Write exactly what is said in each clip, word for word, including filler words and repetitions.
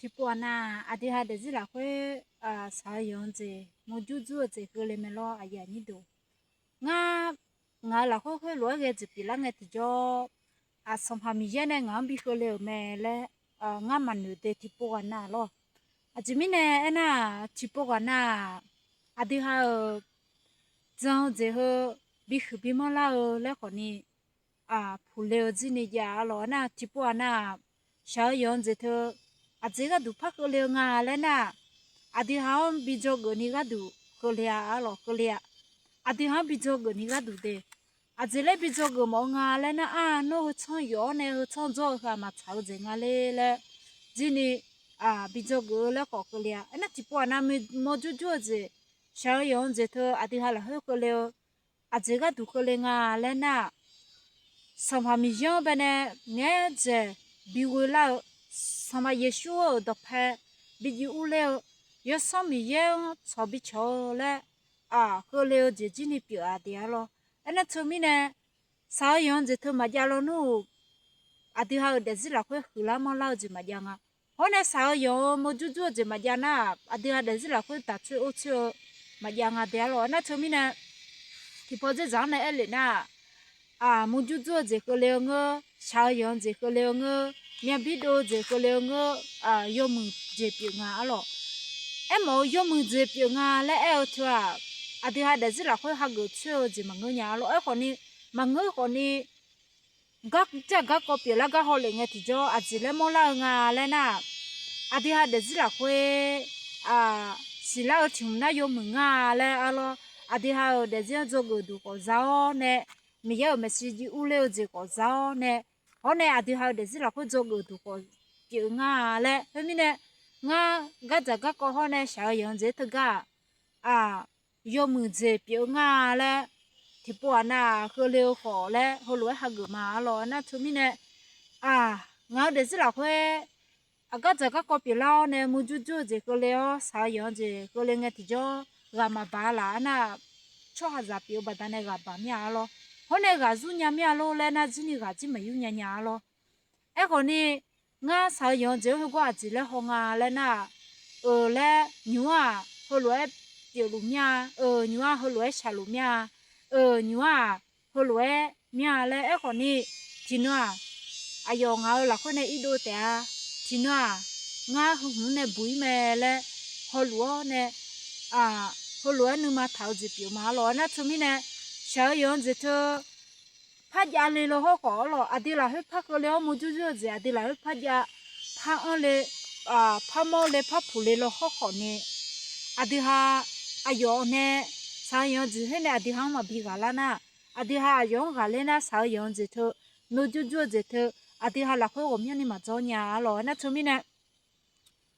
Tiqpov ghaq nav-aq, aqdui ha daefzir lafkhoer shaq-eu yanq-eu jeq, murjur jur-eu jeq keuvle mae lawr, aqyuif aqnyir deuq. Ngar, ngaq-euq lafkhoer khoerlof-aer ghae jeq pyeuflar ngae tiqjawr, Sanqpaq Miqyaer nae ngaq-anr bi keuvle-euq mae laer ngar maqnoeq de tiqpov ghaq nav lawr. Aqjeq mirnae aernar-aq, tiqpov ghaq nav-aq, aqdui ha-euq jan-eu jeq heu bihuiq bimanr lar-eu laer khawfni puqle-eu jir ni jav-a lawr. Aernar tiqpov ghaq nav-aq, shaq-eu yanq-eu jeq teu aqjeq gharduq par keuvle-eu nga laer nar-aq, aqdui ha-anr bi dzawgeuf ni gharduq keuvle-a lawr, keuvle-a. Aqdui ha-anr bi dzawgeuf ni gharduq de. Aqjeq laer bi dzawgeuf mawf-eu nga laer nar-aq, nawr heu tsanr yawf-awr nae heu tsanr dzawr-eu heu-aq maqtsaq-eu jeq nga ler laer jir ni bi dzawgeuf-eu laer khawf keuvle-a. Aernar tiqpov ghaq nav mawrjur jur-eu jeq, shaq-eu yanq-eu jeq teu aqdui ha lafkhoer keuvle-eu aqjeq gharduq keuvle nga laer nar-aq, Sanqpaq Miqyaer-anr baenae ngaeq-aer dzaeq bi ghoe lar-eu, Sanqpaq Yeqsur-euq dawqpae bi jiv urler-eu, Yawsanr Miqyaer-anr tsawq bi cawq-eu laer keuvle-eu jeq jir ni pyeuf-a de-a lawr. Aernar teumirnae, shaq-eu yanq-eu jeq teu maqjav lawnmr-euq, aqdui ha-euq daefzir lafkhoer huiqlar manrlar-eu jeq maqjav nga. Hawr nae shaq-eu yanq-eu mawrjur jur-eu jeq maqjav nar-aq, aqdui ha daefzir lafkhoer daq coer or coer-eu maqjav nga de-a lawr. Aernar teumirnae, tiqpov dzerdzaq-anr nae aerlef nar-aq, murjur jur-eu jeq keuvle-eu ngeur, shaq-eu yanq-eu jeq keuvle-eu ngeur, myavbir dov-eu jeq keuvle-eu ngeur, yawmuiq jeq pyeuf nga-a lawr. Aermawf-eu yawmuiq jeq pyeuf nga laer aer-eu teu-aq, aqdui ha daefzir lafkhoer hageuf coer-eu jeq maqngeur nya-a lawr. Aerkhawfni, maqngeur khawfni, gar jaq garkawv pyeuflar gar hawlef ngae tiqjawr aqjeq laer mawrlar-eu nga laer nar-aq, aqdui ha daefzir lafkhoer siqlar-eu tiq hmq nar yawmuiq nga laer-a lawr. Aqdui ha-euq daefzir-anr dzawgeuf duq khawf za-awr nae, Miqyaer-euq maeqshi jiv urler-eu jeq khawf za-awr nae, hawr nae aqdui ha-euq daefzir lafkhoer dzawgeuf duq khawf pyeuf nga laer. Khoermirnae, ngar gardzaq garkawv hawr nae shaq-eu yanq-eu jeq teugar-aq, yawmuiq jeq pyeuf-eu nga laer, tiqpov ghaq nav-aq keuvle-eu khawf laer heulof-aer hageuf ma-a lawr. Aernar teumirnae, ngaq-euq daefzir lafkhoer aqgar dzaq garkawv pyeuflar-awr nae murjur jur-eu jeq keuvle-awr shaq-eu yanq-eu jeq keuvle ngae tiqjawr ghaq maqbaq-a laf-a nar-aq, tsawrhaqzaq pyeuf-eu baqdanae ghaq baq mir-a lawr. Hawr nae ghaq yur nya mir-a lor laer nar jir ni ghaq jir maqyur nya nya-a lawr. Aerkhawfni, ngar shaq-eu yanq-eu jeq-anr heugar aqjeq laer haw nga laer nar-aq, euq laer nymq-mr-aq heulof-aer pyeufluf mir-a, euq nymq-mr-aq heulof-aer shaqluf mir-a, euq nymq-mr-aq heulof-aer mir-a laer aerkhawfni, tiqnan-aq, aqyawf ngaq-euq lafkhoer nae irdov taef-a. Tiqnan-aq, ngar heu hmq-anr nae buq-ir mae laer hawluf-awr nae, heulof-aer nuima taq-eu jeq pyeuf ma-a lawr. Aernar teumirnae, shaq-eu yanq-eu jeq teu parjav le law hawr khawf-a lawr, aqdui lafkhoer par keuvle-awr murjur jur-eu jeq aqdui lafkhoer parjav, par anr le, par mawr le, par puq le law hawr khawfni, aqdui ha aqyawf nae shaq-eu yanq-eu jeq khoer nae aqdui ha-anr maqbi ghaqlar nar, aqdui ha aqyawf-anr ghaqler nar shaq-eu yanq-eu jeq teu, murjur jur-eu jeq teu, aqdui ha lafkhoer ghawqmyanrni maqdzawr nya-a lawr. Aernar teumirnae,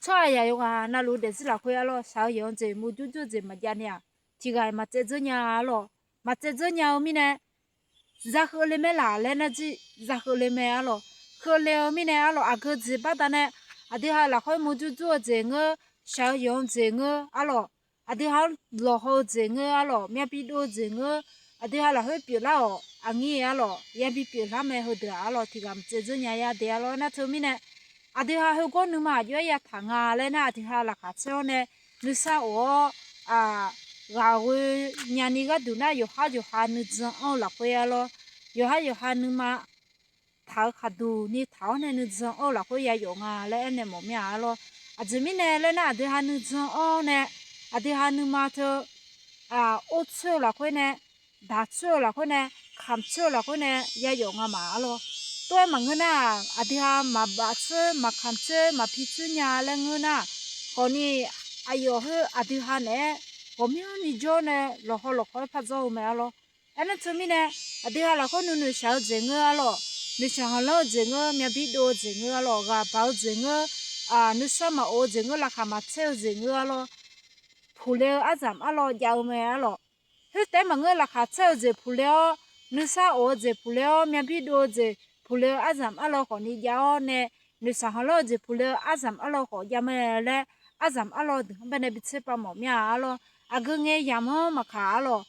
tsawrhaq yawqghaq navluf-eu daefzir lafkhoer-a lawr, shaq-eu yanq-eu jeq murjur jur-eu jeq maqjav ni-aq, tiqghaq-iq maqtsaev dzeur nya-a lawr. Maqtsaev dzeur nya-eu mirnae, za kheuvle mae laf laer nar jir za kheuvle mae-a lawr. Kheuvle-eu mirnae-a lawr, aqgeu jeq baqdanae aqdui ha lafkhoer murjur jur-eu jeq ngeur, shaq-eu yanq-eu jeq ngeur-a lawr, aqdui ha-anr lawqhaw-eu jeq ngeur-a lawr, myavbi dov-eu jeq ngeur, aqdui ha lafkhoer pyeuflar-awq aqnyir-a lawr, yabi pyeuflar mae heudeuq-a lawr, tiqghaq maqtsaev dzeur nya-a de-a lawr. Aernar teumirnae, aqdui ha heugawr nuima aqjox-aer yataq nga laer nar, aqdui ha laqkhaq caer-awr nae nuisar of-awr, ghaq ghoe nyani gharduq nar, yawqhar yawqha nuijan anr-eu lafkhoer-a lawr, yawqhar yawqha nuima taq-eu khaqduq ni taq-awr nae nuijan anr-eu lafkhoer yayawf nga laer aernaeq mawf mir-a lawr. Aqjeq mirnae laer nar, aqdui ha nuijan anr-awr nae, aqdui ha nuima teu or coer-eu lafkhoer nae, daq coer-eu lafkhoer nae, kamq coer-eu lafkhoer nae yayawf nga ma-a lawr. Tov-aer maqngeur nar-aq, aqdui ha maqbaf coer, maqkamq coer, maqpi coer nya laer ngeur nar, khawfni aqyawf khoer aqdui ha naeq-aer ghawqmyanrni jawr nae lawqhaw lawqkhaw-aer par dzawr-eu mae-a lawr. Aernar teumirnae, aqdui ha lafkhoer nuinoeq shaq-eu jeq ngeur-a lawr, noeqshaq hanqlanr-eu jeq ngeur, myavbi dov-eu jeq ngeur-a lawr, ghaq baq-eu jeq ngeur, nuisar maqof-eu jeq ngeur, laqkhaq maqtser-eu jeq ngeur-a lawr, puqle-eu aryamq-a lawr jav-eu mae-a lawr. Khoertaef maqngeur, laqkhaq tser-eu jeq puqle-awr, nuisar of-eu jeq puqle-awr, myavbi dov-eu jeq puqle-eu aryamq-a lawr khawfni jav-awr nae, noeqshaq hanqlanr-eu jeq puqle-eu aryamq-a lawr khawf jav mae laer, aryamq-a lawr deuq-anr baenae bi tser pav mawf mir-a-a lawr. Aqgeu ngae yamq-anr maqkaq-a lawr.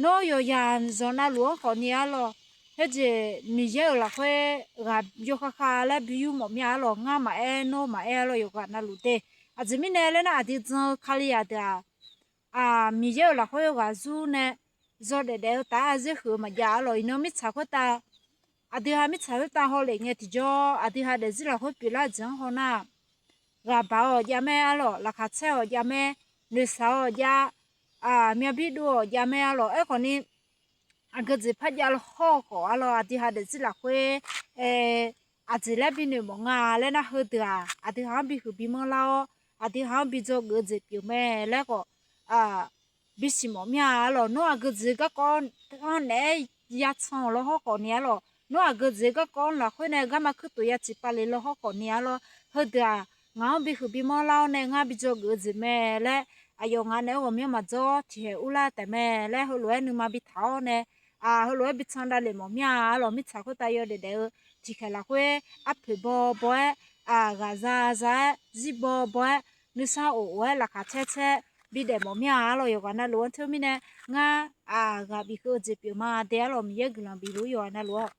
Nawr yawqyamq zanq navluf-anr khawfni-a lawr, Khoerjeq Miqyaer-euq lafkhoer ghaq yawkhav khav laer bi yur mawf mir-a arlawq. Ngar maqaer, nawr maqaer arlawq, yawqghaq navluf de. Aqjeq mirnae laer nar, aqdui jan-eu Kalizaq deuq-aq, Miqyaer-euq lafkhoer yawqghaq zur nae yawdaef daef-eu taf-aer ardzer huiq-eu maqjav arlawq. Iqnan mirtsaq khoertav, aqdui ha mirtsaq khoertav hawlef ngae tiqjawr, aqdui ha daefzir lafkhoer pyeuflar jeq-anr haw nar, ghaq baq-awq jav mae arlawq, laqkhaq caer-awq jav mae, noeqshaq-awq jav, myavbir dov-awq jav mae arlawq. Aerkhawfni, aqgeu jeq par jav hawr-eu khawf arlawq, aqdui ha daefzir lafkhoer aqjeq laer binoeq mawf nga laer nar, heudeuq-aq aqdui ha-anr bihuiq bimanr lar-awr, aqdui ha-anr bi dzawgeuf-eu jeq pyeuf mae laer khawf bisiq mawf mir-a arlawq. Nawr aqgeu jeq garkawv-anr naeq-aer yacan-awq lawr hawr khawfni arlawq, nawr aqgeu jeq garkawv-anr lafkhoer nae garma kuirtof ya ciq pav le lawr hawr khawfni arlawr, heudeuq-aq ngaq-anr bihuiq bimanr lar-awr nae ngar bi dzawgeuf-eu jeq mae laer, aqyawf ngaq naeq-aer ghawqmyanr maqdzawr tiqkhaeq urlar taef mae laer heulof-aer nuima bitaq-awr nae, heulof-aer bi can davlef mawf mir-a arlawq. Mirtsaq khoertav yawdaef daef-eu tiqkhaeq lafkhoer arpoeq baw baw-aer, ghaqza za-aer, zir baw baw-aer, nuisar of of-aer, laqkhaq caer caer bidaef mawf mir-a arlawq. Yawqghaq navluf-anr teumirnae ngar ghaq bif keuv-eu jeq pyeuf ma de arlawq. Miqyaer guiqlanq bifluf-ur yawqghaq navluf-awr.